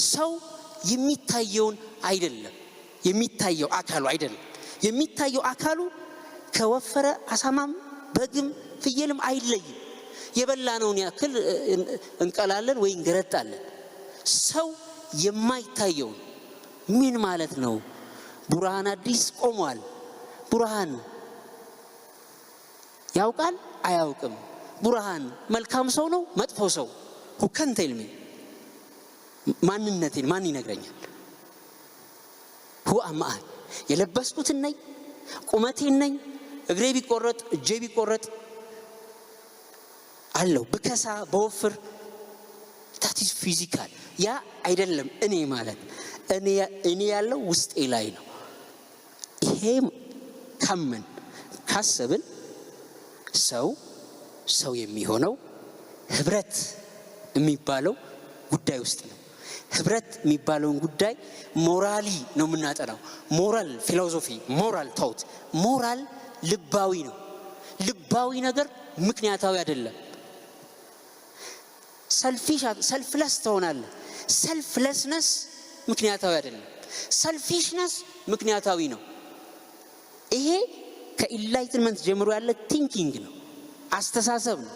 ሰው የሚታየውን አይደለም፣ የሚታየው አካሉ አይደለም። የሚታየው አካሉ ከወፈረ አሳማም በግም ፍየልም አይለይም። የበላነውን ያክል እንቀላለን ወይ እንገረጣለን። ሰው የማይታየውን ምን ማለት ነው? ቡርሃን አዲስ ቆሟል። ቡርሃን ያውቃል አያውቅም? ቡርሃን መልካም ሰው ነው መጥፎ ሰው? Who can tell me? ማንነቴን ማን ይነግረኛል? Who am I? የለበስኩትን ነኝ፣ ቁመቴን ነኝ። እግሬ ቢቆረጥ እጄ ቢቆረጥ አለው፣ ብከሳ ብወፍር that is physical። ያ አይደለም እኔ ማለት። እኔ ያለው ውስጤ ላይ ነው። ይሄ ካመን ካሰብን ሰው ሰው የሚሆነው ህብረት የሚባለው ጉዳይ ውስጥ ነው። ህብረት የሚባለውን ጉዳይ morally ነው የምናጠናው። Moral philosophy፣ moral thought፣ ሞራል ልባዊ ነው። ልባዊ ነገር ምክንያታዊ አይደለም። Selfish፣ selfless ትሆናለህ። Selflessness ምክንያታዊ አይደለም። Selfishness ምክንያታዊ ነው። ይሄ ከ enlightenment ጀምሮ ያለ thinking ነው፣ አስተሳሰብ ነው።